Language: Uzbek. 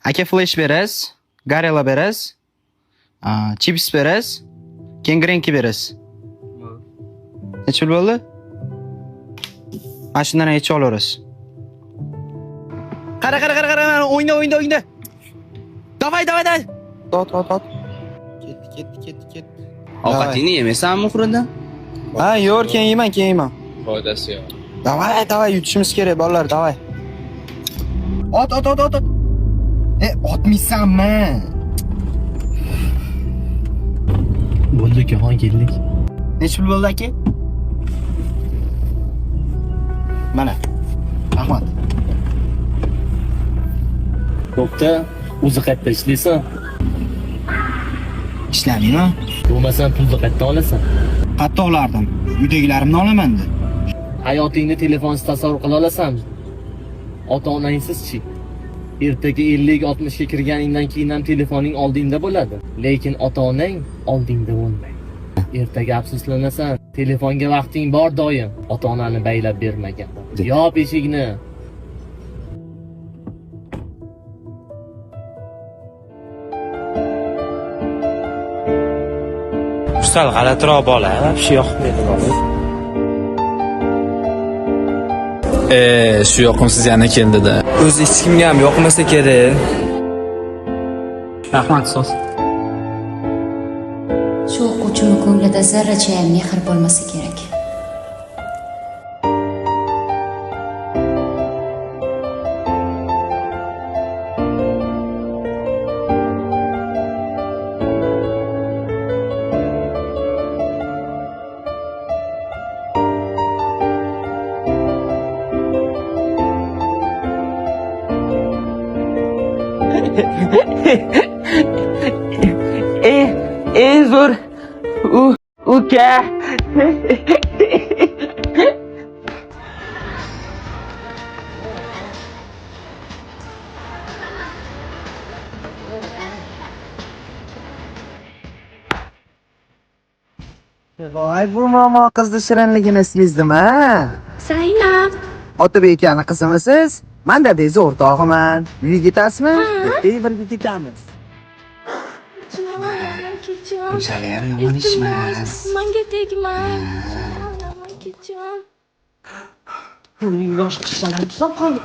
Aka, flash berasiz, Garela berasiz, chips berasiz, keyin grenki berasiz. Necha pul bo'ldi? Mana shundan necha olaverasiz? Qara, qara, qara, qara, mana o'yna, o'yna, o'yna. Давай, давай, давай. Ot, ot, ot. Ketdi, ketdi, ketdi, ketdi. Ovqatingni yemaysanmi muhriddin? Ha, yo'q, keyin yeyman, keyin yeyman. Foydasi yo'q. Давай, давай, yutishimiz kerak, bolalar, давай. Ot, ot, ot, ot, ot. E, otmaysanmi? Bo'ldi ukaxon, keldik. Necha pul bo'ldi, aka? Mana. Rahmat. Bo'pti, o'zi qayerda ishlaysan? Ishlamayman. Bo'lmasam pulni qayerdan olasan? Qayerda olardim? Uydagilarimni olaman-da. Hayotingni telefonsiz tasavvur qila olasanmi? Ota onangsizchi? Ertaga 50-60 ga kirganingdan keyin ham telefoning oldingda bo'ladi. Lekin ota onang oldingda bo'lmaydi. Ertaga afsuslanasan. Telefonga vaqting bor doim. Ota onani baylab bermagan. Yop eshikni. Sal g'alatiroq bola, вообще yoqmaydi bola. E, shu yoqimsiz yana keldi-da. O'zi hech kimga ham yoqmasa kerak. Rahmat, ustoz. Shu o'quvchini ko'nglida zarrachayam mehr bo'lmasa kerak. Eng zo'r uka. Voy, bu momo qizni shirinligini sezdim, a? Zaynab. Otabek akani qizimisiz? Man dadangizni o'rtog'iman. Uyga ketasizmi? Ertaga birga ketamiz. Unshalar yomon ish emas. Manga tegma. Akajon. Yosh qizchalar tuzab qoldi.